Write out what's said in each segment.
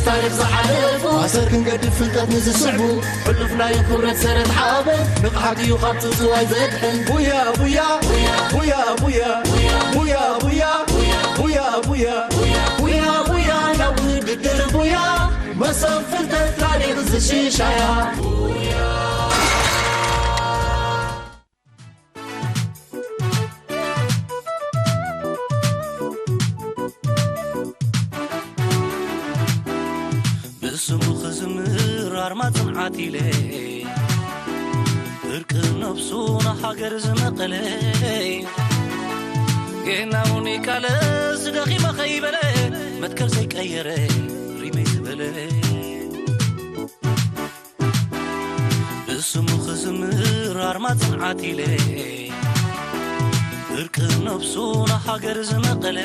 ታሪኽ ዝሓለፉ ኣሰር ክንገድፍ ፍልጠት ንዝስዕቡ ሕሉፍ ናይ ክብረት ሰረት ሓበን ንቕሓት እዩ ካብ ትዝዋይ ዘድሕን። ቡያ ቡያ ቡያ ቡያ ቡያ ቡያ ቡያ ቡያ ቡያ ቡያ ቡያ ናብ ውድድር ቡያ መሶብ ፍልጠት ታሪኽ ዝሽሻያ። ብስሙ ክዝምር ኣርማ ጽንዓት ኢለ ፍርቂ ነብሱ ንሃገር ዝመቐለ ጌና እውን ይቃለስ ደኺመ ከይበለ መትከል ዘይቀየረ ሪመይ ዝበለ ብስሙ ክዝምር ኣርማ ጽንዓት ኢለ ፍርቂ ነብሱ ንሃገር ዝመቐለ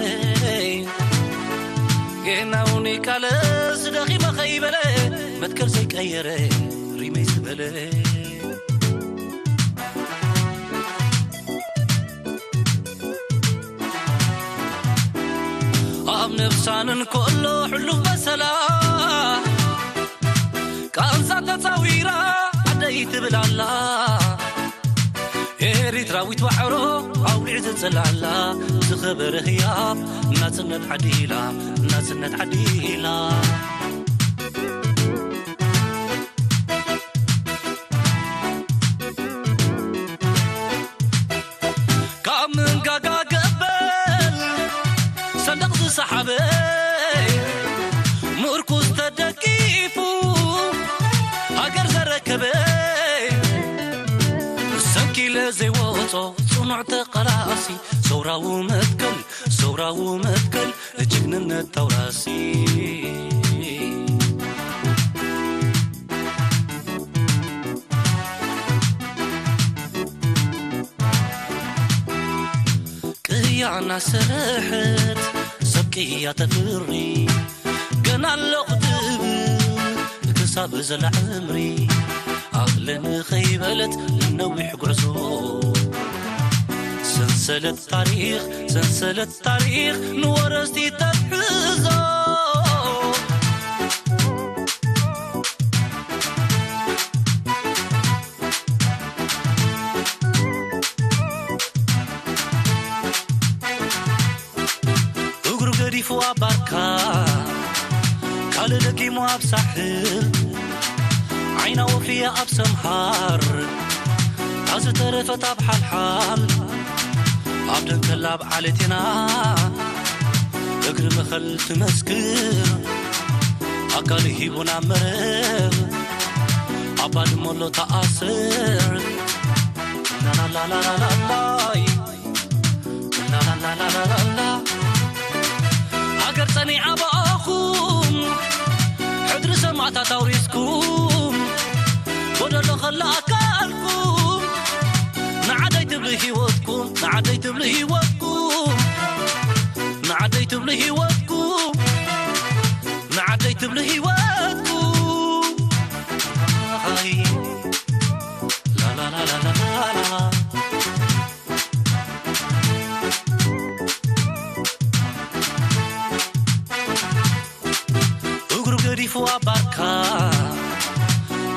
ጌና እውን ይቃለስ ደኺመ ከይበለ መትከል ዘይቀየረ ሪመይ ዝበለ ኣብ ነብሳን እንከሎ ሕሉፍ መሰላ ቃንዛ ተጻዊራ ዓደይ ትብል ኣላ ኤሪትራዊት ዋዕሮ ኣውሊዕ ዘጽላላ ዝኸበረ ህያብ ናጽነት ዓዲላ ናጽነት ዓዲላ ካብ መንጋጋ ገበል ሰንደቕ ዝሰሓበ ምርኩስ ተደጊፉ ሃገር ዘረከበ ሰንኪለ ዘይወጾ ጽኑዕ ተቓላሲ ሰውራዊ መትከል ሰውራዊ መትከል ጅግንነት ተውራሲ ቅያ እናሰርሐት ሰብ ቅያ ተፍሪ ገና ኣለኹ ትብል ክሳብ ዘላ ዕምሪ ኣኽለ ንኸይበለት ንነዊሕ ጉዕዞ ሰንሰለት ታሪኽ ሰንሰለት ታሪኽ ንወረስቲ ተትሕዞ እግሩ ገዲፉ ኣብ ባርካ ካልእ ደጊሙ ኣብ ሳሕል ዓይና ወፍያ ኣብ ሰምሃር ኣዝተረፈት ኣብ ሓልሓል ኣብ ደንከላ ኣብ ዓሌቴና እግሪ መኸል ትመስክር ኣካል ሂቡና መረብ ኣብ ባድመ ኣሎ ተኣስር ላላላላላላይ ላላላላላላ ሃገር ጸኒዓ ብኣኹም ሕድሪ ሰማእታት ኣውሪስኩም ጎደሎ ከላ ኣካልኩም ንዓደይ ትብሉ ህይወትኩም ንዓደይ ትብሉ ህይወትኩም ንዓደይ ትብሉ ህይወትኩም ንዓደይ ትብሉ ህይወትኩም ኣይ ላላላላላላ እግሩ ገዲፉ ኣብ ባርካ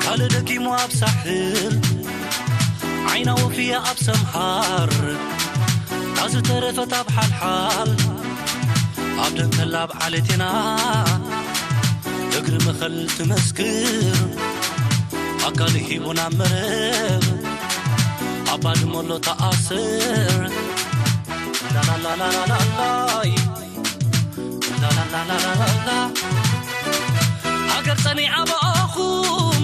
ካልእ ደጊሙ ኣብ ሳሕል ዓይና ወፍያ ኣብ ሰምሃር ኣዝተረፈት ኣብ ሓልሓል ኣብ ደንከላ ኣብ ዓሌቴና እግሪ መኸል ትመስክር ኣካል ሂቡና መረብ ኣብ ባድመ ኣሎ ተኣስር ላላላላላላይ ላላላላላላ ሃገር ጸኒዓ ብኣኹም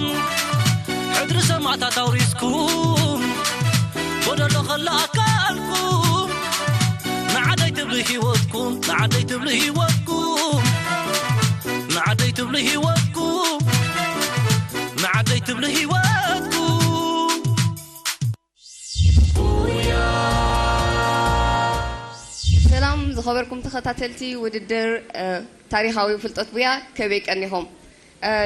ሕድሪ ሰማእታት ኣውሪስኩም ጎደሎ ከላ ኣካልኩም ንዓደይ ትብሉ ህይወትኩም ንዓደይ ትብሉ ህይወትኩም ንዓደይ ትብሉ ህይወትኩም ንዓደይ ትብሉ ህይወትኩም ሰላም ዝኸበርኩም ተኸታተልቲ ውድድር ታሪኻዊ ፍልጠት ቡያ ከበይ ቀኒኹም?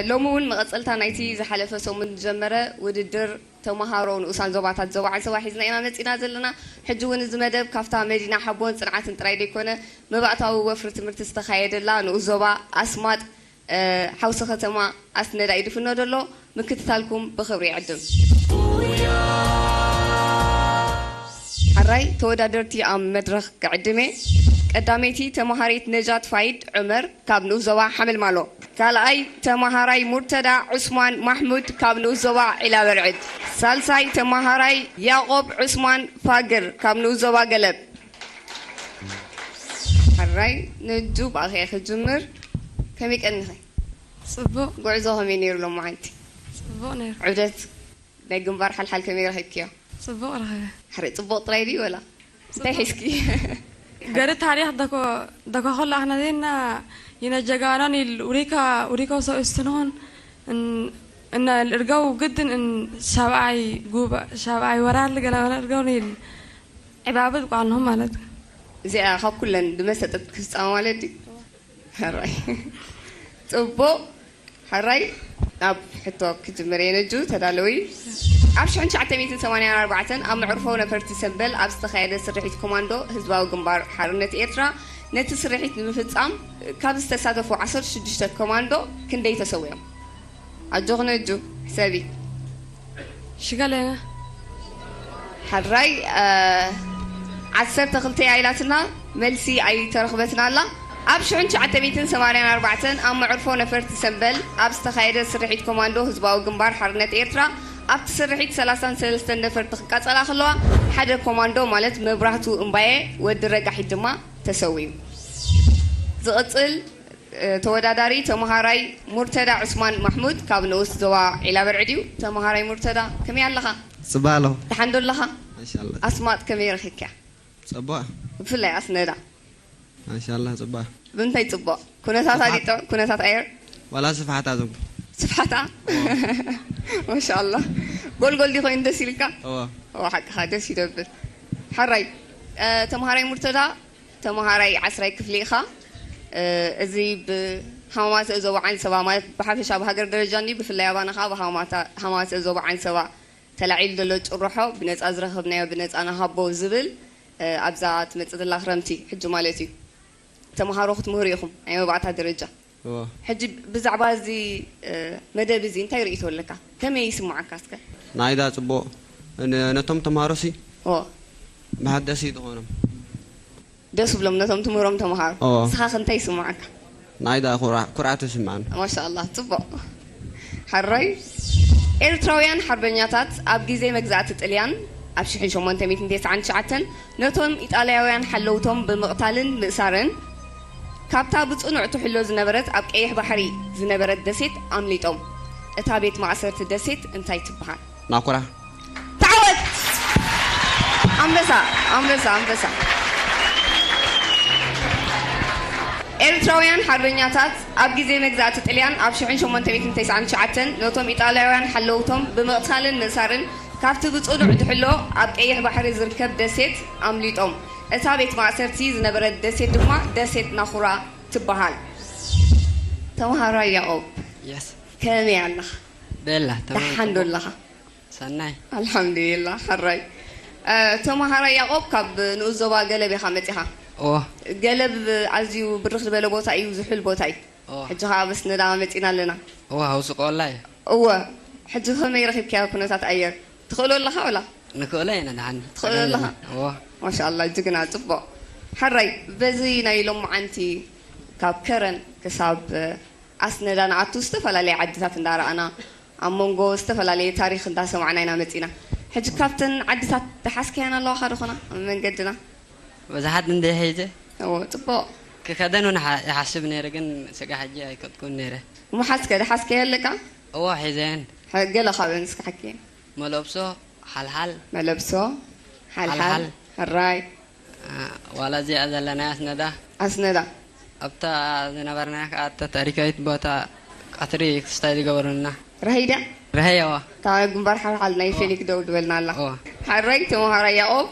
ሎሚ እውን መቐጸልታ ናይቲ ዝሓለፈ ሰሙን ዝጀመረ ውድድር ተመሃሮ ንኡሳን ዞባታት ዞባ ዓንሰባ ሒዝና ኢና መጺና ዘለና። ሕጂ እውን እዚ መደብ ካብታ መዲና ሓቦን ጽንዓትን ጥራይ ደይኮነ መባእታዊ ወፍሪ ትምህርቲ ዝተኻየደላ ንኡስ ዞባ ኣስማጥ ሓውሲ ከተማ ኣስነዳ ይድፍኖ ዘሎ ምክትታልኩም ብኽብሪ ይዕድም። ሓራይ ተወዳደርቲ ኣብ መድረኽ ክዕድሜ። ቀዳመይቲ ተማሃሪት ነጃት ፋይድ ዑመር ካብ ንኡስ ዞባ ሓመልማሎ። ካልኣይ ተማሃራይ ሙርተዳ ዑስማን ማሕሙድ ካብ ንኡስ ዞባ ዒላ በርዕድ። ሳልሳይ ተማሃራይ ያቆብ ዑስማን ፋግር ካብ ንኡስ ዞባ ገለብ። ሓራይ ነጁ ብኣኸ ክጅምር። ከመይ ቀኒኸ? ጽቡቕ። ጉዕዞ ከመይ ነይሩ ሎማዓንቲ? ጽቡቕ ነይሩ። ዑደት ናይ ግንባር ሓልሓል ከመይ ረኺብክዮ? ጽቡቕ ረኸበ። ሕረ ጽቡቕ ጥራይ ድዩ ወላ እንታይ ሒዝኪ? ገሪ ታሪኽ ደኮ ደኮ ኸሎ ኣኽና ዜና ይነ ጀጋናን ይል ኡሪካ ኡሪካ ሰው እስትንሆን እን እና እርጋው ግድን እን ሻብዓይ ጉባ ሻብዓይ ወራል ገና ገና እርጋው ይል ዕባበት ቋንሆም ማለት እዩ። እዚኣ ካብ ኩለን ዝመሰጠት ክፍጻመ ማለት ድዩ? ሕራይ ጽቡቕ። ሕራይ ናብ ሕቶ ክጅምር እየ ነጁ ተዳለዊ። ኣብ ሽሕን ትሽዓተ ሚእትን ሰማንያን ኣርባዕተን ኣብ መዕርፎ ነፈርቲ ሰምበል ኣብ ዝተኻየደ ስርሒት ኮማንዶ ህዝባዊ ግንባር ሓርነት ኤርትራ ነቲ ስርሒት ንምፍጻም ካብ ዝተሳተፉ ዓሰርተ ሽዱሽተ ኮማንዶ ክንደይ ተሰዊኦም? ኣጆኺ ነጁ ሕሰቢ። ሽጋለና ሕራይ ዓሰርተ ክልተ እያ ኢላትና መልሲ ኣይተረኽበትን ኣላ። ኣብ ሽሕን ትሽዓተ ሚእትን ሰማንያን ኣርባዕተን ኣብ መዕርፎ ነፈርቲ ሰምበል ኣብ ዝተኻየደ ስርሒት ኮማንዶ ህዝባዊ ግንባር ሓርነት ኤርትራ ኣብቲ ስርሒት ሰላሳን ሰለስተን ነፈርቲ ክቃጸላ ከለዋ ሓደ ኮማንዶ ማለት መብራህቱ እምባየ ወዲ ረጋሒት ድማ ተሰዊኡ። ዝቕጽል ተወዳዳሪ ተምሃራይ ሙርተዳ ዑስማን ማሕሙድ ካብ ንኡስ ዞባ ዒላ በርዕድ እዩ። ተምሃራይ ሙርተዳ ከመይ ኣለኻ? ጽባህ ኣለኹ። ደሓን ዶ ኣለኻ? ማሻላ ኣስማጥ ከመይ ረኺብክያ? ጽቡቅ። ብፍላይ ኣስነዳ። ማሻላ ጽቡቅ። ብምንታይ ጽቡቅ? ኩነታት ስብሓት። ኣዲጦ ኩነታት ኣየር ዋላ ስፍሓታ ጽቡቅ። ስፍሓታ? ማሻላ ጎልጎል ዲ ኮይኑ ደስ ኢልካ? እዎ። እዎ ሓቅኻ ደስ ይደብል። ሓራይ ተምሃራይ ሙርተዳ ተምሃራይ ዓስራይ ክፍሊ ኢኻ። እዚ ብሃማማተ ዞባ ዓንሰባ ማለት ብሓፈሻ ብሃገር ደረጃ እንዲ ብፍላይ ኣባና ከዓ ብሃማማተ ዞባ ዓንሰባ ተላዒሉ ዘሎ ጭርሖ ብነፃ ዝረኸብናዮ ብነፃ ንሃቦ ዝብል ኣብዛ ትመፅእ ዘላ ክረምቲ ሕጂ ማለት እዩ ተምሃሮ ክትምህሩ ኢኹም ናይ መባእታ ደረጃ። እዎ። ሕጂ ብዛዕባ እዚ መደብ እዚ እንታይ ርእይቶ ኣለካ? ከመይ ይስምዓካ እስከ? ንዓይዳ ጽቡቕ ን- ነቶም ተምሃሮሲ ኦ መሐደሲ ዝኾኖም። ደስ ብሎም ነቶም ትምህሮም ተምሃሮ። ኦ። ንስኻ ከ እንታይ ይስምዓካ? ንዓይዳ ኩርዓ- ኩርዓት ይስምዓኒ። ማሻኣላህ ጽቡቕ። ሓራይ ኤርትራውያን ሓርበኛታት ኣብ ግዜ መግዛእቲ ጥልያን ኣብ ሽሕን ሸሞንተ ሚእትን ተስዓን ትሽዓተን ነቶም ኢጣልያውያን ሓለውቶም ብምቕታልን ምእሳርን ካብታ ብጽኑዕ ትሕሎ ዝነበረት ኣብ ቀይሕ ባሕሪ ዝነበረት ደሴት ኣምሊጦም። እታ ቤት ማእሰርቲ ደሴት እንታይ ትበሃል? ናኩራ። ተዓወት! ኣንበሳ ኣንበሳ ኣንበሳ። ኤርትራውያን ሓርበኛታት ኣብ ግዜ መግዛእቲ ጥልያን ኣብ ሽሕን ሸሞንተ ሚእትን ተስዓን ትሽዓተን ነቶም ኢጣልያውያን ሓለውቶም ብምቕታልን ምእሳርን ካብቲ ብጽኑዕ ትሕሎ ኣብ ቀይሕ ባሕሪ ዝርከብ ደሴት ኣምሊጦም። እታ ቤት ማእሰርቲ ዝነበረት ደሴት ድማ ደሴት ናኹራ ትበሃል። ተምሃራይ ያቆብ የስ ከመይ ኣለኻ? ቤላ ደሓን ዶ ኣለኻ? ሰናይ ኣልሓምዱሊላ ሓራይ። ተምሃራይ ያቆብ ካብ ንኡስ ዞባ ገለብ ኢኻ መፂኻ። ኦ ገለብ ኣዝዩ ብርኽ ዝበለ ቦታ እዩ፣ ዝሑል ቦታ እዩ። ኦ ሕጂ ከዓ በስ ነዳ መፂና ኣለና። ኦ ሃውሲ ቆላ እዩ እወ ሕጂ ከመይ ረኺብካዮ ኩነታት ኣየር? ትኽእሎ ኣለኻ ወላ? ንክእሎ ኢና ደሓን ትኽእሎ ኣለኻ? ኦ ማሻኣላ ጅግና ጽቡቕ። ሓራይ በዚ ናይ ሎማዓንቲ ካብ ከረን ክሳብ ኣስነዳ ንኣቱ ዝተፈላለየ ዓድታት እንዳረኣና ኣብ መንጎ ዝተፈላለየ ታሪኽ እንዳሰማዕና ኢና መፂና። ሕጂ ካብተን ዓድታት ደሓስካየን ኣለዋኻ ዶ ኾና ኣብ መንገድና? ብዙሓት እንደ ሒዘ እዎ ጽቡቕ። ክኸደን እውን ሓ- ይሓስብ ነይረ ግን ስጋ ሕጂ ኣይከድኩን ነይረ እሞ ሓዝከ ደሓስካዮ ኣለካ? እዎ ሒዘን ገለ ካብአን እስኪ ሓኪ። መለብሶ ሓልሓል መለብሶ ሓልሓል ሓልሓል። ሕራይ አ፣ ዋላ እዚኣ ዘለናያ ኣስነዳ ኣስነዳ ኣብታ ዝነበርናያ ከዓ እታ ታሪካዊት ቦታ ቀትሪ ክስታይ ዝገበሩና ረሂዳ ረሀየዋ እታ ግንባር ሓልሓል ናይ ፌሊክ ደው ዝበልና ኣላ። ኦ ሓራይ ተምሃራይ ያቆብ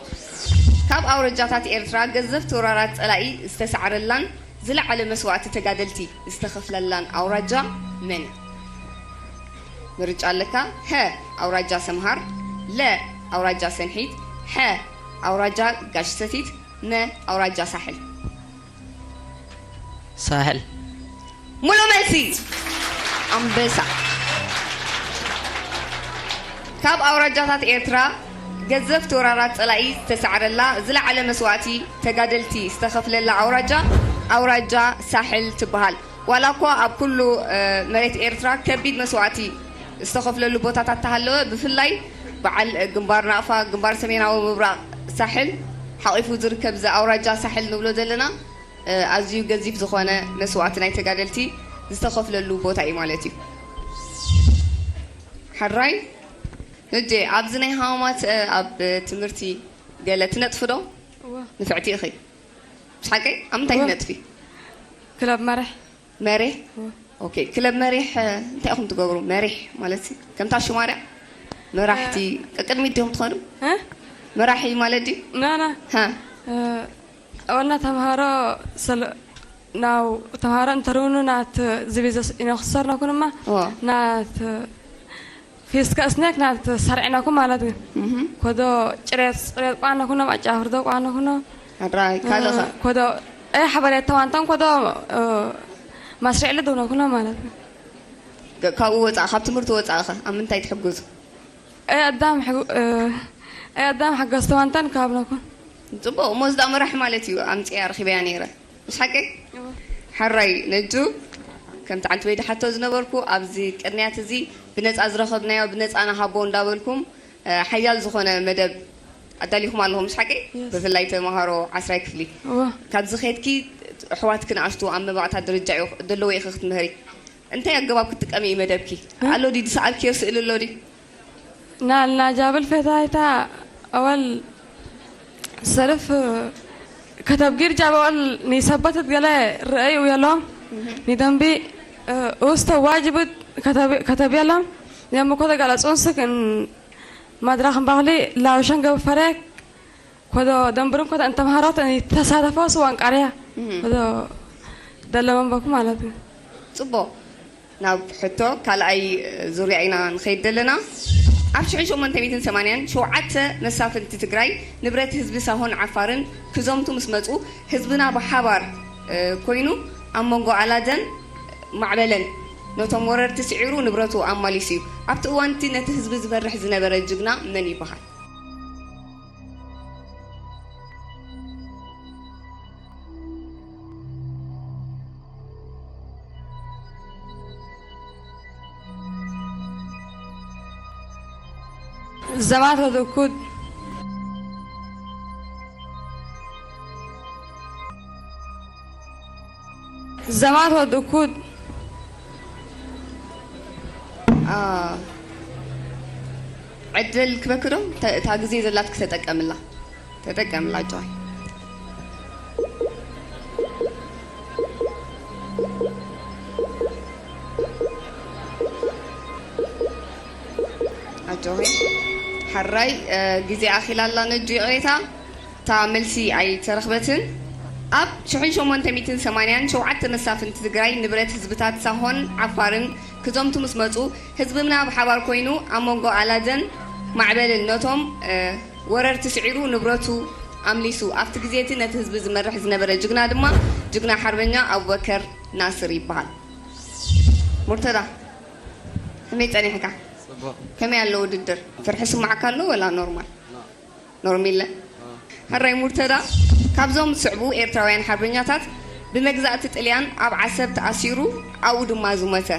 ካብ ኣውረጃታት ኤርትራ ገዘፍቲ ወራራት ጸላኢ ዝተሳዕረላን ዝለዓለ መስዋእቲ ተጋደልቲ ዝተኸፍለላን ኣውራጃ መን? ምርጫ ኣለካ። ሀ ኣውራጃ ሰምሃር፣ ለ ኣውራጃ ሰንሒት፣ ሐ ኣውራጃ ጋሽ ሰቲት፣ መ ኣውራጃ ሳሕል። ሳሕል ሙሉእ መልሲ ኣንበሳ። ካብ ኣውራጃታት ኤርትራ ገዘፍቲ ወራራት ጸላኢ ዝተሳዕረላ ዝለዓለ መስዋእቲ ተጋደልቲ ዝተኸፍለላ ኣውራጃ ኣውራጃ ሳሕል ትበሃል። ዋላ እኳ ኣብ ኩሉ መሬት ኤርትራ ከቢድ መስዋእቲ ዝተኸፍለሉ ቦታታት ተሃለወ፣ ብፍላይ በዓል ግንባር ናቕፋ፣ ግንባር ሰሜናዊ ምብራቕ ሳሕል ሓቒፉ ዝርከብ እዚ ኣውራጃ ሳሕል ንብሎ ዘለና ኣዝዩ ገዚፍ ዝኾነ መስዋእቲ ናይ ተጋደልቲ ዝተኸፍለሉ ቦታ እዩ ማለት እዩ። ሕራይ። ነጀ ኣብዚ ናይ ሃማማት ኣብ ትምህርቲ ገለ ትነጥፊ ዶ? ንፍዕቲ ኢኺ። ምስ ሓቀይ ኣብ ምንታይ ትነጥፊ? ክለብ መሪሕ። መሪሕ። ኦኬ፣ ክለብ መሪሕ እንታይ ኢኹም ትገብሩ? መሪሕ ማለት ከምታ ሽማርያ መራሕቲ ቀቅድሚት ዲኹም ትኾኑ? መራሒ ማለት ድዩ? ናና ወልና ተምሃሮ ናው ተምሃሮ እንተርውኑ ናት ዝቤዘ ኢነክሰርነኩንማ ናት ፊስካ ስናክ ናት ሰርዕናኩ ማለት ግን ኮዶ ጭሬት ጭሬት ቋነኩኖ ኣጫፍርዶ ቋነኩኖ ኣድራይ ካልኻ ኮዶ ኣይ ሓበሬት ተዋንታን ኮዶ ማስሪዕ ልደውነኩኖ ማለት ካብኡ ወፃእ ካብ ትምህርቲ ወፃእኸ ኣብ ምንታይ ትሕግዙ? ኣይ ኣዳም ኣይ ኣዳም ሓገዝ ተዋንታን ካብ ነኩን ፅቡቅ እሞ ዝዳ መራሕ ማለት እዩ። ኣምፅያ ረኪበያ ነይረ። ምስ ሓቀይ? ሕራይ ነጁ፣ ከምቲ ዓንቲበይ ድሓቶ ዝነበርኩ ኣብዚ ቅንያት እዚ ብነፃ ዝረኸብናዮ ብነፃ ንሃቦ እንዳበልኩም ሓያል ዝኾነ መደብ ኣዳሊኹም ኣለኹም። ምስ ሓቀይ? ብፍላይ ተምሃሮ ዓስራይ ክፍሊ። ካብዚ ከድኪ ኣሕዋትኪ ንኣሽቱ ኣብ መባእታ ደረጃ ደለዎ ኢኺ ክትምህሪ። እንታይ ኣገባብ ክትጥቀሚ እዩ መደብኪ? ኣሎ ድዩ ዝሰኣልክዮ ስእሊ ኣሎ ድዩ? ናልና ጃብል ፈታይታ ኣወል ሰልፍ ከተብጊር ጃበወል ኒሰበትት ገለ ርእዩ የሎም ኒደንቢ ውስተ ዋጅብት ከተብ የሎም የምኮ ተጋለጹን ስክን መድረኽን ባህሊ ላውሸን ገብፈሬክ ኮዶ ደንብርን ኮዶ እንተምሃሮት ተሳተፎ ስዋን ቃርያ ኮዶ ደለመንበኩ ማለት እዩ። ጽቡቕ። ናብ ሕቶ ካልኣይ ዙርያ ኢና ንኸይድ ዘለና። ኣብ ሽሕን ሸሞንተ ሚእትን ሰማንያን ሸውዓተ መሳፍንቲ ትግራይ ንብረት ህዝቢ ሳሆን ዓፋርን ክዘምቱ ምስ መፁ ህዝብና ብሓባር ኮይኑ ኣብ መንጎ ኣላደን ማዕበለን ነቶም ወረርቲ ስዒሩ ንብረቱ ኣማሊሱ እዩ። ኣብቲ እዋንቲ ነቲ ህዝቢ ዝመርሕ ዝነበረ ጅግና መን ይበሃል? ዘማት ወዲ ኩድ ዘማት ወዲ ኩድ ዕድል ክበክዶ እታ ግዜ ዘላትክ ተጠቀምላ ተጠቀምላ ጆይ ኣጆኺ ሓራይ ግዜ ኣኺላ ኣላ ነጁ ይቕሬታ እታ መልሲ ኣይተረኽበትን ኣብ ሽሕን ሸሞንተ ሚእትን ሰማንያን ሸውዓተ መሳፍንቲ ትግራይ ንብረት ህዝብታት ሳሆን ዓፋርን ክዘምቱ ምስ መፁ ህዝብና ብሓባር ኮይኑ ኣብ መንጎ ኣላደን ማዕበልን ነቶም ወረርቲ ስዒሩ ንብረቱ ኣምሊሱ ኣብቲ ግዜ እቲ ነቲ ህዝቢ ዝመርሕ ዝነበረ ጅግና ድማ ጅግና ሓርበኛ ኣቡበከር ናስር ይበሃል። ሙርተዳ ከመይ ጸኒሕካ? ጽቡቕ። ከመይ ኣሎ ውድድር? ፍርሒ ስማዕካ ኣሎ ወላ ኖርማል? ኖርሚለ። ሕራይ ሙርተዳ ካብዞም ዝስዕቡ ኤርትራውያን ሓርበኛታት ብመግዛእቲ ጥልያን ኣብ ዓሰብ ተኣሲሩ ኣብኡ ድማ ዝሞተ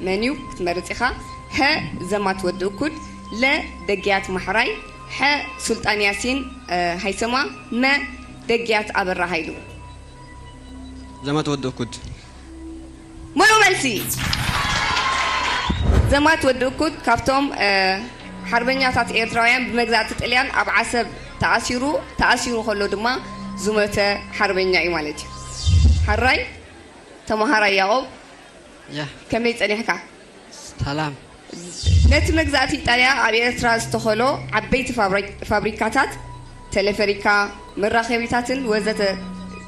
መን እዩ ክትመርጽ ኢኻ? ሀ ዘማት ወዲ እኩድ፣ ለ ደግያት ማሕራይ፣ ሐ ሱልጣን ያሲን ሃይሰማ፣ መ ደግያት ኣበራ ሃይሉ። ዘማት ወዲ እኩድ። ሙሉእ መልሲ። ዘማት ወዲ እኩድ ካብቶም ሓርበኛታት ኤርትራውያን ብመግዛእቲ ጥልያን ኣብ ዓሰብ ተኣሲሩ ተኣሲሩ ከሎ ድማ ዝሞተ ሓርበኛ እዩ ማለት እዩ። ሓራይ ተማሃራይ ያቆብ ከመይ ጸኒሕካ? ሰላም። ነቲ መግዛእቲ ኢጣልያ ኣብ ኤርትራ ዝተኸሎ ዓበይቲ ፋብሪካታት፣ ተለፈሪካ፣ መራኸቢታትን ወዘተ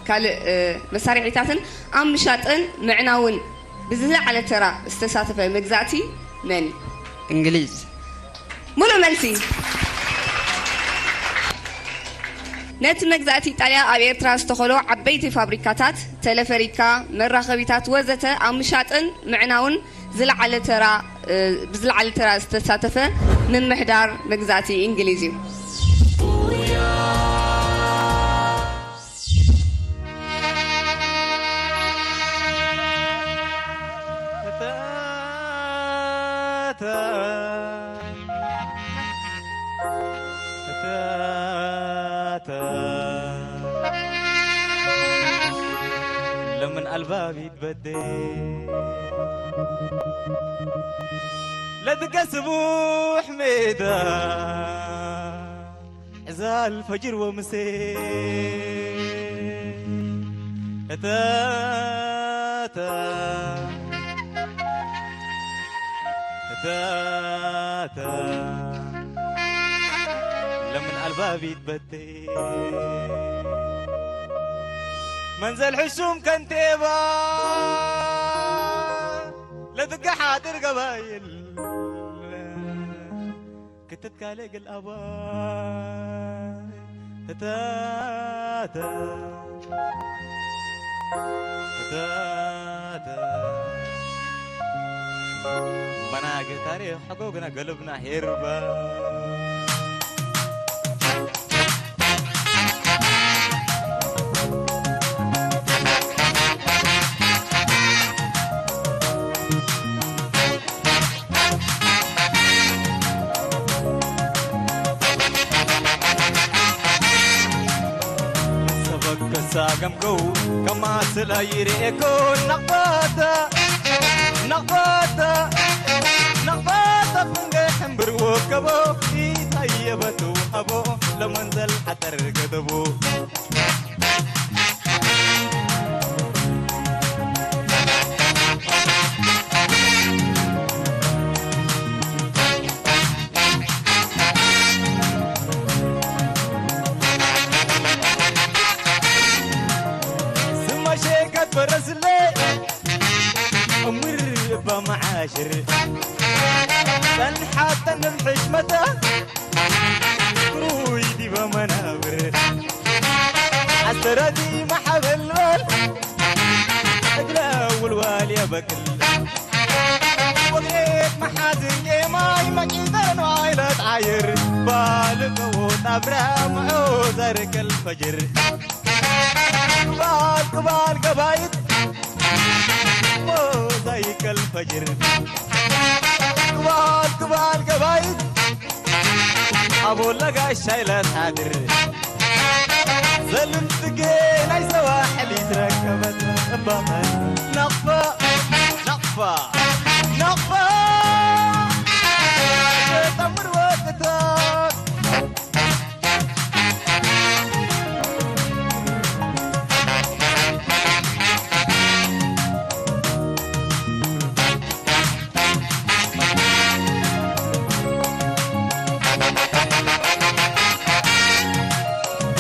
ካልእ መሳርሒታትን ኣብ ምሻጥን ምዕናውን ብዝለዓለ ተራ ዝተሳተፈ መግዛእቲ መን እዩ? እንግሊዝ። ሙሉእ መልሲ። ነቲ መግዛእቲ ኢጣልያ ኣብ ኤርትራ ዝተኸሎ ዓበይቲ ፋብሪካታት፣ ተለፈሪካ፣ መራኸቢታት ወዘተ ኣብ ምሻጥን ምዕናውን ዝለዓለ ተራ፣ እ፣ ብዝለዓለ ተራ ዝተሳተፈ ምምሕዳር መግዛእቲ እንግሊዝ እዩ። ለምን ኣልባቢት በዴ ለትገስቡ ሕሜዳ ዕዛል ፈጅር ወምሴ እታ እታ እታ ለምን ኣልባቢት በቴ መንዘል ሕሹም ከንቴባ ለትገሓድር ገባይል ክትትካለ ግል ኣባ እታ እታ እታ እታ መናገ ታሪኽ ሕጎ ግና ገልብና ሄርባ ሰበከሳ ገምገው ከማስላ ይርኤኮ ናቕባታ ናቕባታ ናቕባታ ፍንገ ሕምብር ወከቦ ኢታየበቱ ኣቦ ለመንዘል ሓጠር ገደቦ ስማሸ ከበረስለ እምር እባ መዓሽር ጸንሓተን ብሕሽመታ ክሩይ ዲበ መናብር ኣስተራዚ ማሓበልበል እግለ ውልዋል የበቅል ወግሬት መሓዝን የማይ መቂጠን ዋይለት ዓይር ባልቀዎ ጣብራ ምዑ ዘርቅል ፈጅር ቅባል ቅባል ገባይት ሞዛይከል ፈጅር ቅባል ቅባል ገባይት ኣብ ወለጋ ሻይለት ሓድር ዘልም ጽጌ ናይ ሰዋሕል ይትረከበት እባኸ ናቕፋ ናቕፋ ናቕፋ ተጠምር ወቅታት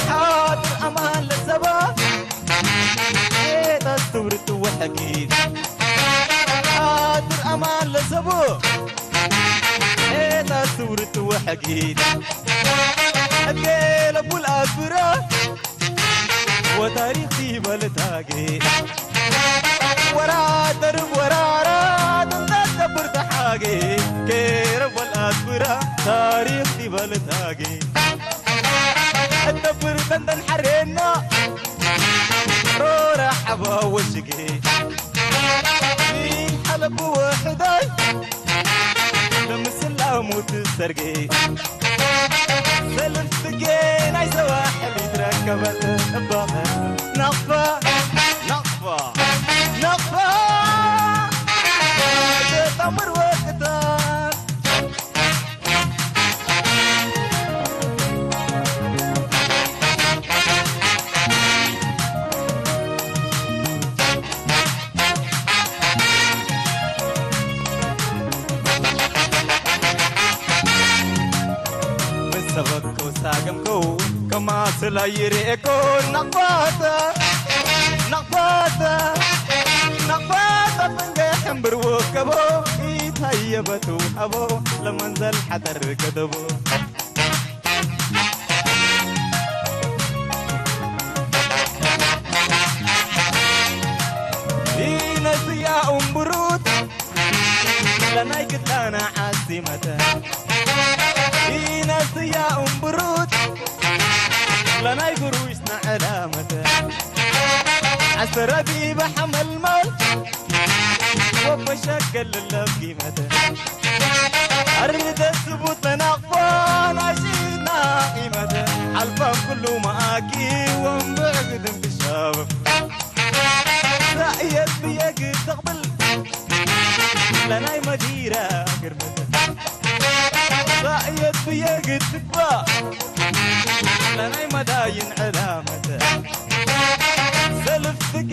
ሓጥር ኣማን ለሰባ ኤጣስ ትውርድ ወሐጊት ሓጥር ኣማን ለሰቦ ኤጣስ ትውርድ ወሐጊት እገለቡል ኣስብራ ወታሪኽ ይበልታጌ ወራ ተርብ ወራራ ጥንታት ተብር ተሓጌ ኬረብ ወልኣት ብራ ታሪኽ ይበልታጌ እተብር ተንተን ሓሬና ሮራ ሓባ ወሽጌ ሓለቡ ወሕዳይ ለምስላ ሙት ሰርጌ ሰልፍ ጽጌ ናይ ሰዋሕል ይትረከበት ጽባቐ ናቕፋ ናቕፋ ናቕፋ ዘጣምር ወቅታት ምስ ሰበከው ሳገምከው ከማስላ ይርኤኮ ናቕፋተ ናቕፋተ ናቕፋተ ፍንገ ሕምብር ወከቦ ኢታየበቱ ኣቦ ለመንዘል ሓጠር ገደቦ ለናይ ክዳና ዓሲመተ ኢነስያ እምብሩት ለናይ ጉሩሽ ንዕላመተ ኣስተረቢበ ሓመልማል ወበሸገል ለጊመተ ኣርደስቡ ተናቕፎ ናሽና ቂመተ ሓልፋም ኩሉ መኣኪ ወንብዕ ግድም ክሻብ ራእየት ብየግ ተቕብል ለናይ መዲራ ግርመተ ራእየት ብየግ ትባ ለናይ መዳይን ዕላመተ ሰልፍ ትጌ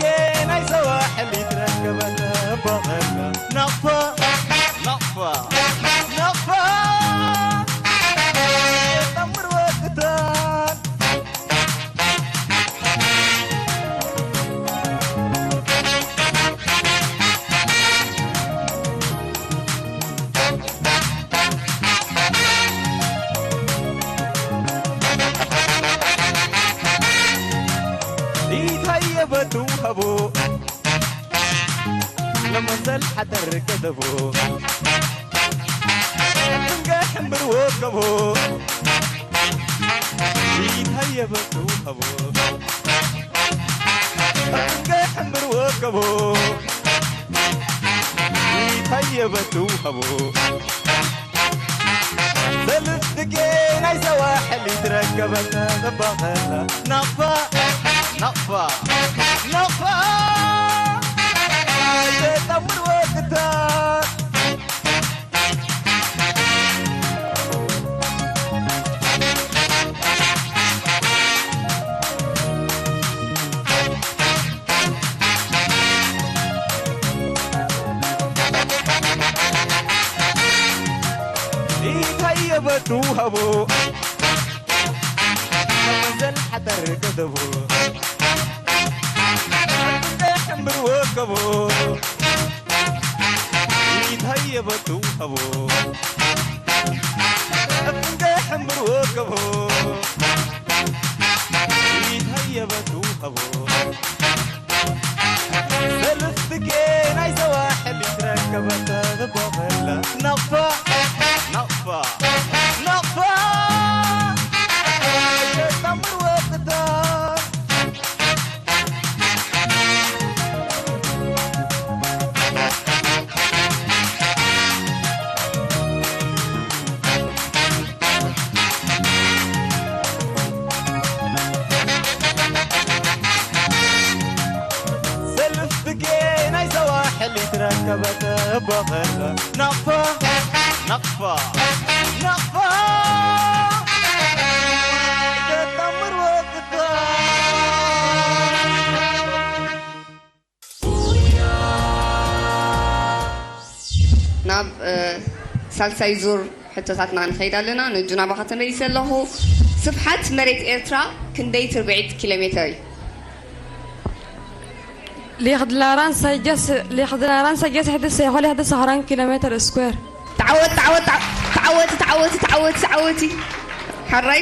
ናይ ሰዋሕል ይትረከበተ በቐላ ናቕፋ ናቕፋ ናቕፋ የጠምር ወቅታል ኢታየበቱ ሀቦ ለመሰል ሓተር ገደቦ እንገ ሕምብር ወገቦ ኢታየበቱ ሀቦ እንገ ሕምብር ወገቦ ኢታየበቱ ሀቦ ሰልፍ ትጌ ናይ ሰዋሕል ይትረከበ ተጠባቐላ ናቕፋ ናቕፋ ናቕፋ የጣምር ወቅታ ኢታየበቱ ሀቦ መዘል ሓተር ገደቦ እንደ ሕምብር ወገቦ ኢታየበቱ ሀቦ እንደ ሕምብር ወገቦ ኢታየበቱ ሀቦ ሰልፍ ትጌ ናይ ሰዋሕል ይትረከበ ተበኸላ ናቕፋ ናቕፋ ናቕፋ የጣምር ወቅታ ሰልፍ ትጌ ናይ ሰዋሕል ይትረከበ ተበኸላ ናቕፋ ናቕፋ ናቕፋ ተጣምር ወቅታ ናብ ሳልሳይ ዙር ሕቶታትና ንኸይድ ኣለና። ንእጁ ናባኻ ተመሊሰ ኣለኹ። ስፍሓት መሬት ኤርትራ ክንደይ ትርብዒት ኪሎ ሜተር እዩ? ሊኽድላራን ሰጀስ ሊኽድላራን ሰጀስ ሕድስ ሰይኾ ሊኽድስ ሰኽራን ኪሎ ሜተር ስኩዌር። ተዓወት ተዓወት ተዓወት ተዓወት ተዓወት ተዓወቲ። ሓራይ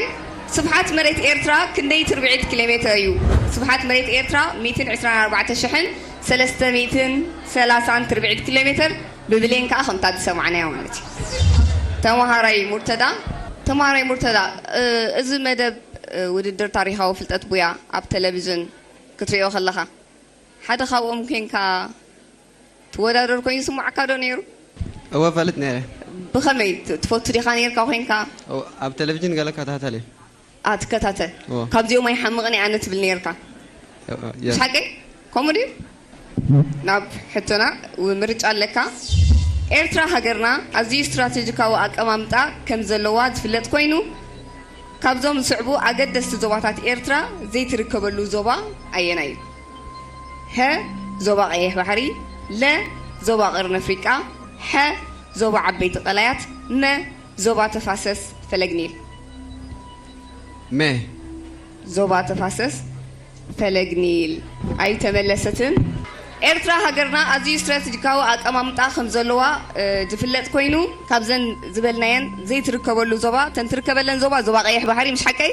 ስፍሓት መሬት ኤርትራ ክንደይ ትርብዒት ኪሎ ሜተር እዩ? ስፍሓት መሬት ኤርትራ ሚእትን ዕስራን ኣርባዕተ ሽሕን ሰለስተ ሚእትን ሰላሳን ትርብዒት ኪሎ ሜተር ብብሌን ከኣ ከምታ ዝሰማዕናያ ማለት እዩ። ተማሃራይ ሙርተዳ ተማሃራይ ሙርተዳ እዚ መደብ ውድድር ታሪኻዊ ፍልጠት ቡያ ኣብ ቴሌቪዥን ክትሪኦ ከለኻ ሓደ ካብኦም ኮንካ ትወዳደር ኮይኑ ይስምዓካ ዶ ነይሩ? እወ እፈልጥ ነይረ። ብኸመይ ትፈቱ ዲኻ ነይርካ ኮንካ? ኣብ ቴሌቪዥን ገለ እከታተል እየ። ኣትከታተል እወ። ካብዚኦም ኣይሓምቕን እየ ኣነ ትብል ነይርካ? እወ፣ የስ። ሓቂ ከምኡ ድዩ? ናብ ሕቶና ምርጫ ኣለካ። ኤርትራ ሃገርና ኣዝዩ ስትራቴጂካዊ ኣቀማምጣ ከም ዘለዋ ዝፍለጥ ኮይኑ ካብዞም ዝስዕቡ ኣገደስቲ ዞባታት ኤርትራ ዘይትርከበሉ ዞባ ኣየናይ እዩ? ሀ ዞባ ቀይሕ ባሕሪ፣ ለ ዞባ ቀርኒ ኣፍሪቃ፣ ሐ ዞባ ዓበይቲ ቀላያት፣ መ ዞባ ተፋሰስ ፈለግ ኒል። መ ዞባ ተፋሰስ ፈለግ ኒል ኣይተመለሰትን። ኤርትራ ሃገርና ኣዝዩ ስትራቴጂካዊ ኣቀማምጣ ከም ዘለዋ ዝፍለጥ ኮይኑ ካብዘን ዝበልናየን ዘይትርከበሉ ዞባ ተን ትርከበለን ዞባ ዞባ ቀይሕ ባሕሪ ምሽ ሓቀይ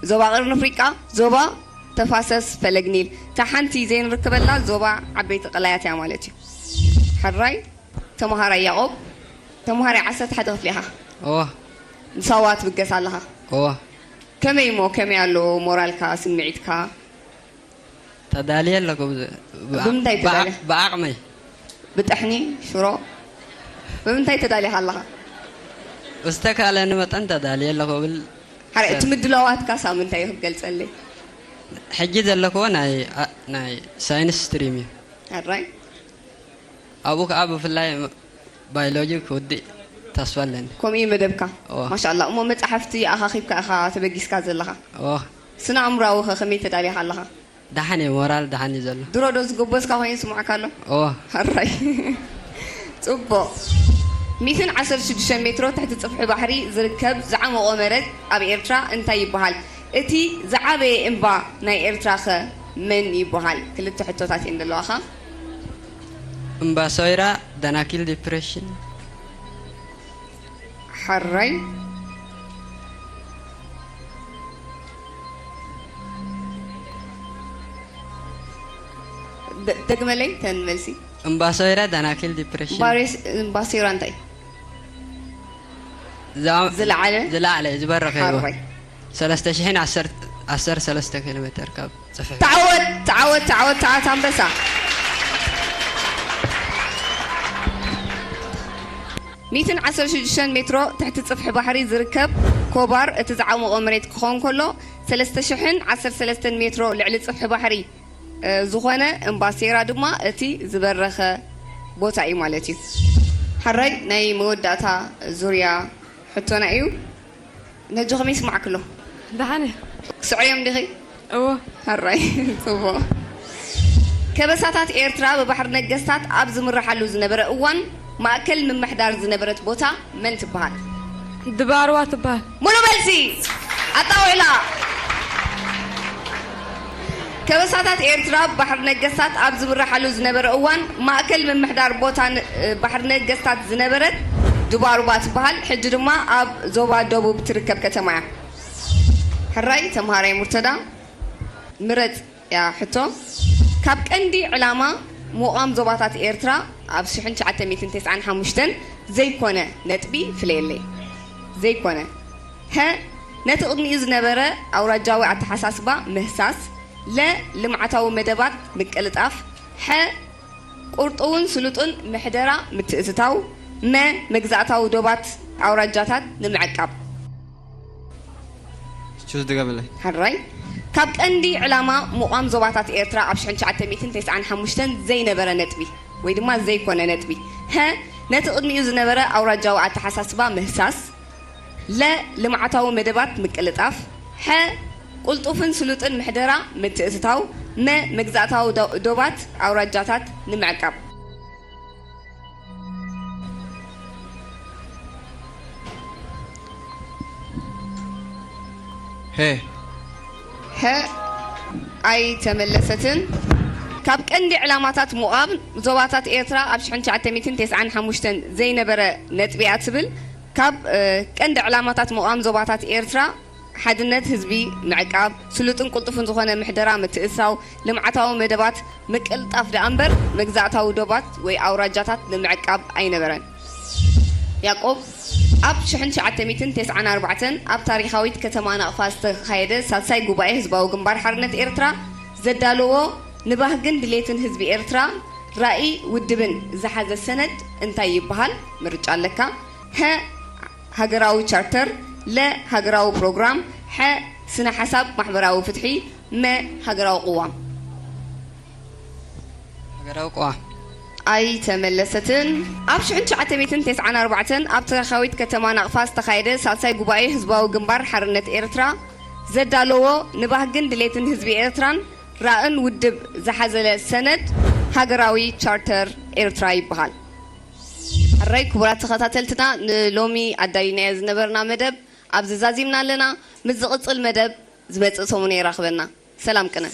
ዞባ ቀርኒ ኣፍሪቃ ዞባ ተፋሰስ ፈለግ ኒል እታ ሓንቲ ዘይንርከበላ ዞባ ዓበይቲ ቀላያት እያ ማለት እዩ። ሕራይ ተምሃራይ ያቆብ ተምሃራይ ዓሰርተ ሓደ ክፍሊ ኢኻ? እወ ንሳዋ ትብገስ ኣለኻ? እወ ከመይ እሞ ከመይ ኣሎ ሞራልካ ስምዒትካ? ተዳልየ ኣለኹ ብዝ- ብዓ- ብምንታይ ብዓ- ተዳልየ? ብዓቕመይ ብጥሕኒ ሽሮ ብምንታይ ተዳሊኻ ኣለኻ? ዝተካለኒ መጠን ተዳልየ ኣለኹ ብል ሓረ እቲ ምድላዋትካ ሳብ ምንታይ እዩ ክትገልጸለይ? ሕጂ ዘለኽዎ ናይ ኣ- ናይ ሳይንስ ስትሪም እዩ። ኣራይ ኣብኡ ከዓ ብፍላይ ም- ባዮሎጂ ክውድእ ተስፋ ኣለኒ። ከምኡ እዩ መደብካ። እወ። ማሻኣላ። እሞ መጻሕፍቲ ኣኻኺብካ ኢኻ ተበጊስካ ዘለኻ። እወ ስነ ኣእምሮኣዊ ኸ ከመይ ተዳሊኻ ኣለኻ? ደሓን እዩ፣ ሞራል ደሓን እዩ ዘሎ። ድሮ ዶ ዝጎበዝካ ኮይኑ ይስምዓካ ኣሎ? እወ ሕራይ ጽቡቕ። ሚእትን ዓሰርተ ሽዱሽተ ሜትሮ ትሕቲ ጽፍሒ ባሕሪ ዝርከብ ዝዓመቖ መሬት ኣብ ኤርትራ እንታይ ይበሃል? እቲ ዝዓበየ እምባ ናይ ኤርትራ ኸ መን ይበሃል? ክልተ ሕቶታት እየን ዘለዋኻ። እምባ ሶይራ፣ ደናኪል ዲፕሬሽን። ሕራይ ደ- ደግመለይ ተን መልሲ። እምባ ሶይራ፣ ደናኪል ዲፕሬሽን። ባሬስ እምባ ሶይራ እንታይ? ዝዓ- ዝለዓለ? ዝለዓለ ዝበረኸ እዩ። ሕራይ ሰለስተ ሽሕን ዓሰርተ ሰለስተ ኪሎ ሜትር ካብ ጽፍሒ። ተዓወት ተዓወት ተዓወት ተዓወት ኣንበሳ። ሚእትን ዓሰርተ ሽዱሽተን ሜትሮ ትሕቲ ጽፍሒ ባሕሪ ዝርከብ ኮባር እቲ ዝዓሞቖ መሬት ክኸውን ከሎ ሰለስተ ሽሕን ዓሰርተ ሰለስተን ሜትሮ ልዕሊ ጽፍሒ ባሕሪ እ፣ ዝኾነ እምባሴራ ድማ እቲ ዝበረኸ ቦታ እዩ ማለት እዩ። ሕራይ ናይ መወዳእታ ዙርያ ሕቶና እዩ። ነጆ ከመይ ይስማዕክሎ? ደሓን እየ። ክስዕዮም ዲኺ? እዎ። ሕራይ ጽቡቕ። ከበሳታት ኤርትራ ብባሕሪ ነገስታት ኣብ ዝምርሓሉ ዝነበረ እዋን ማእከል ምምሕዳር ዝነበረት ቦታ መን ትበሃል? ድባርዋ ትበሃል። ሙሉ መልሲ ኣጣውዕላ። ከበሳታት ኤርትራ ብባሕሪ ነገስታት ኣብ ዝምርሓሉ ዝነበረ እዋን ማእከል ምምሕዳር ቦታ ን- ባሕሪ ነገስታት ዝነበረት ድባርዋ ትበሃል። ሕጂ ድማ ኣብ ዞባ ደቡብ ትርከብ ከተማ እያ። ሕራይ ተምሃራይ ሙርተዳ ምረጽ እያ ሕቶ። ካብ ቀንዲ ዕላማ ምቋም ዞባታት ኤርትራ ኣብ ሽሕን ትሽዓተ ሚእትን ተስዓን ሓሙሽተን ዘይኮነ ነጥቢ ፍለየለይ። ዘይኮነ። ሀ ነቲ ቅድሚኡ ዝነበረ ኣውራጃዊ ኣተሓሳስባ ምህሳስ። ለ ልምዓታዊ መደባት ምቅልጣፍ። ሐ ቁርጡውን ስሉጡን ምሕደራ ምትእትታው። መ መግዛእታዊ ዶባት ኣውራጃታት ንምዕቃብ። ቹዝ ድገምለይ። ሕራይ ካብ ቀንዲ ዕላማ ምቋም ዞባታት ኤርትራ ኣብ ሽሕን ትሽዓተ ሚእትን ተስዓን ሓሙሽተን ዘይነበረ ነጥቢ ወይ ድማ ዘይኮነ ነጥቢ። ሀ ነቲ ቅድሚኡ ዝነበረ ኣውራጃዊ ኣተሓሳስባ ምህሳስ። ለ ልምዓታዊ መደባት ምቅልጣፍ። ሐ ቁልጡፍን ስሉጥን ምሕደራ ምትእትታው። መ መግዛእታዊ ዶ- ዶባት ኣውራጃታት ንምዕቃብ። ሄ ሀ ኣይተመለሰትን። ካብ ቀንዲ ዕላማታት ምቋም ዞባታት ኤርትራ ኣብ ሽሕን ትሽዓተ ሚእትን ተስዓን ሓሙሽተን ዘይነበረ ነጥቢ እያ ትብል። ካብ እ፣ ቀንዲ ዕላማታት ምቋም ዞባታት ኤርትራ ሓድነት ህዝቢ ምዕቃብ፣ ስሉጥን ቅልጡፍን ዝኾነ ምሕደራ ምትእስሳው፣ ልምዓታዊ መደባት ምቅልጣፍ ደኣ እምበር መግዛእታዊ ዶባት ወይ ኣውራጃታት ንምዕቃብ ኣይነበረን። ያዕቆብ ኣብ ሽሕን ትሽዓተ ሚእትን ተስዓን ኣርባዕተን ኣብ ታሪኻዊት ከተማ ናቕፋ ዝተኻየደ ሳልሳይ ጉባኤ ህዝባዊ ግንባር ሓርነት ኤርትራ ዘዳለዎ ንባህግን ድሌትን ህዝቢ ኤርትራ ራኢ ውድብን ዝሓዘ ሰነድ እንታይ ይበሃል? ምርጫ ኣለካ። ሀ ሃገራዊ ቻርተር፣ ለ ሃገራዊ ፕሮግራም፣ ሐ ስነ ሓሳብ ማሕበራዊ ፍትሒ፣ መ ሃገራዊ ቅዋም። ሃገራዊ ቅዋም። ኣይተመለሰትን። ኣብ ሽሕን ትሽዓተ ሚእትን ተስዓን ኣርባዕተን ኣብ ታሪኻዊት ከተማ ናቕፋ ዝተኻየደ ሳልሳይ ጉባኤ ህዝባዊ ግንባር ሓርነት ኤርትራ ዘዳለዎ ንባህግን ድሌትን ህዝቢ ኤርትራን ራእን ውድብ ዝሓዘለ ሰነድ ሃገራዊ ቻርተር ኤርትራ ይበሃል። ሕራይ ክቡራት ተኸታተልትና ንሎሚ ኣዳሊናዮ ዝነበርና መደብ ኣብዚ ዛዚምና ኣለና። ምስ ዝቕጽል መደብ ዝመጽእ ሰሙን የራኽበና። ሰላም ቅነ።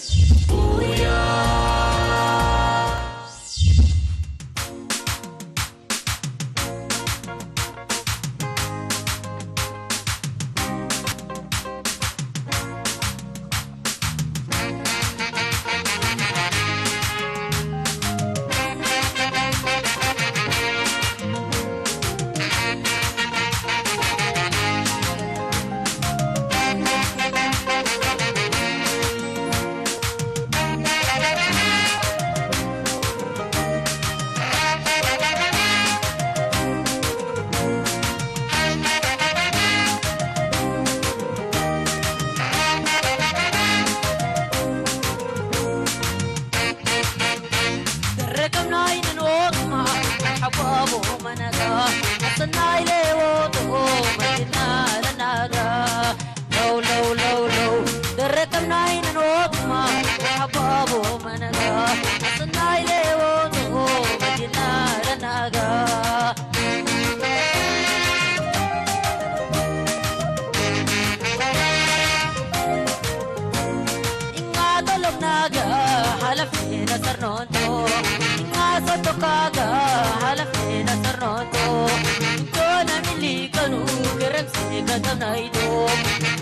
ከተናይዶ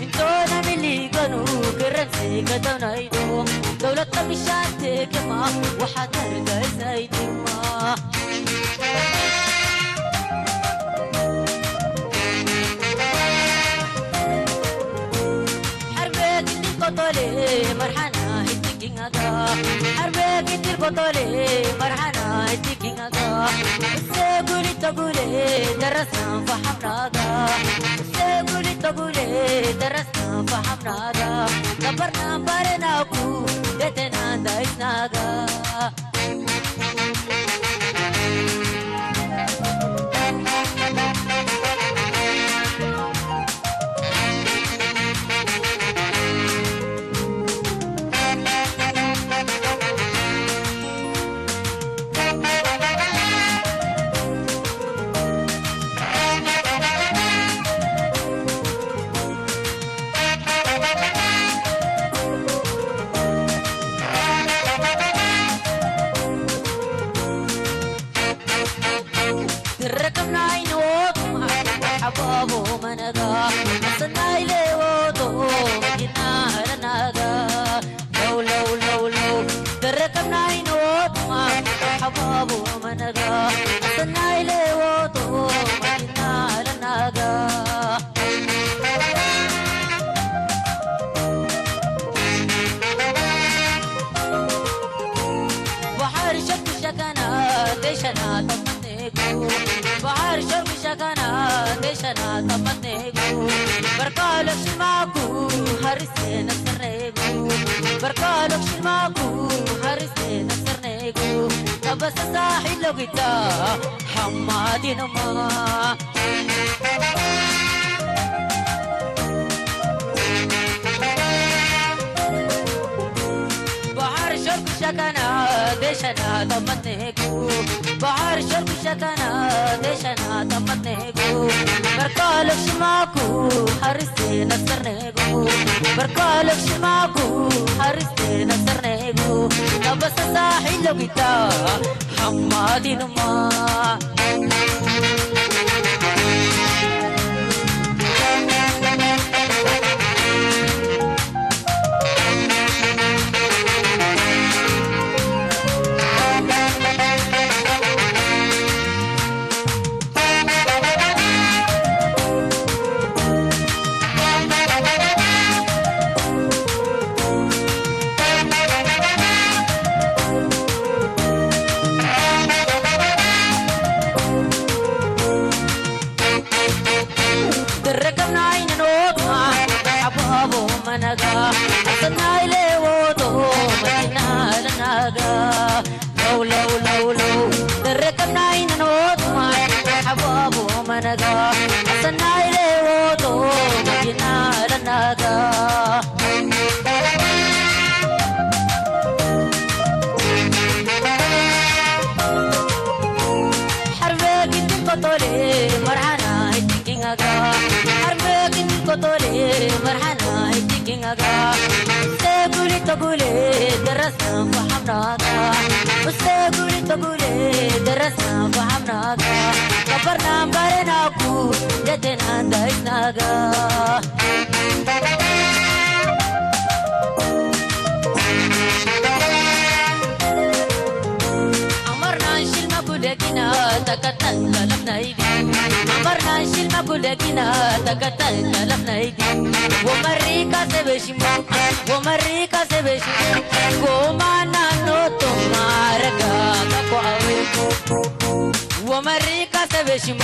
እንቶና ሚሊገኑ ክረን ከተናይዶ ደውለት ምሻት ግማ ወሓተር ገዛይ ድማ ሓርቤት እንዲቆቶሌ መርሓና ሂትኪኛጋ ሓርቤት እንዲቆቶሌ መርሓና ሂትኪኛጋ እሰ ጉሊ ተጉሌ ደረስና ፈሓምናጋ እሰ ጉሊ ተጉሌ ደረስና ፈሓምናጋ ገበርና ባረናኩ ደተና እንዳይስናጋ ትረከብና ኣይንወቱ ሓባቦ መነጋ ሰናይ ለወቶ መኪና ረናጋ ለው ለው ለው ለው ትረከብና ኣይንወቱ ሓባቦ መነጋ ሰናይ ለወቶ መኪና ረናጋ ባሕር ሸኩ ሸከና ገሸና ጠመኔጉ ባሕር ሸኩ ሸከና ገሸና ጠመኔጉ በርካሎ ሽማኩ ሀርሴ ነስሬጉ በርካሎ ሽማኩ ሀርሴ ነስሬጉ ጠበሰሳ ሒሎ ጊታ ሓማዲንማ ባሕር ሸርኩ ሸከና ገሸና ጠመኔጉ ባሕር ሸርኩ ሸከና ገሸና ጠመኔጉ በርካሎ ሽማኩ ሀርሴ ነሰርኔጉ በርካሎ ሽማኩ ሀርሴ ነሰርኔጉ ጠበሰሳ ሒሎ ጊታ ሓማዲንማ ድረከብና ኣይንኖት ሓባቦ መነጋ ኣሰናይ ለወቶ መኪና ለናጋ ለው ለው ለው ለው ድረከብና ኣይንኖት ሓባቦ መነጋ ኣሰናይ ለወቶ መኪና ለናጋ ሓርበ ግድን ቆጦሌ መርሓና ሂትኪኛጋ ሓርበ ግድን ቆጦሌ መርሓና ሂትኪኛጋ ሰጉሊ ተጉሌ ደረስና ፈሓምናጋ ሰጉሊ ተጉሌ ደረስና ፈሓምናጋ ከበርና እምባረናኩ ደደና እንዳይስናጋ ኣመርና ሽልማ ጉደጊና ተቀጠል ቀለምናይዲ ኣመርና ሽልማ ጉደጊና ተቀጠል ቀለምናይዲ ወመሪካ ሰበሽሞ ወመሪካ ሰበሽሞ ጎማና ኖቶ ማረጋ ተቋዊ ወመሪካ ሰበሽሞ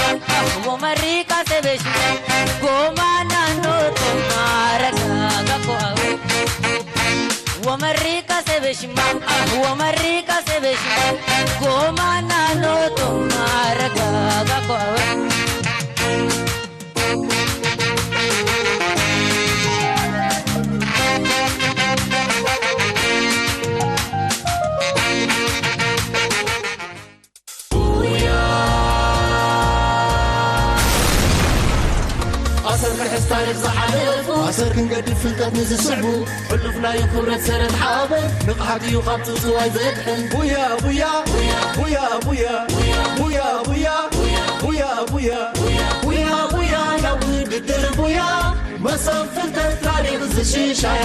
ወመሪካ ሰበሽሞ ጎማና ኖቶ ማረጋ ተቋዊ ወመሪካ ሰበሽማ ወመሪካ ሰበሽማ ጎማና ኖቶ ማረጋጋ ኮወ ኣሰር ክሕዝ ታሪኽ ዝሓለፉ ኣሰር ክንገድፍ ፍልጠት ንዝስዕቡ ሕሉፍ ናዩ ክብረት ሰረት ሓበን ንቕሓት እዩ ካብ ጽጽዋይ ዘድሕን ቡያ ቡያ ቡያ ቡያ ቡያ ቡያ ቡያ ቡያ ቡያ ቡያ ናብ ውድድር ሰንፍልጠት ታሪኽ ዝሽሻያ።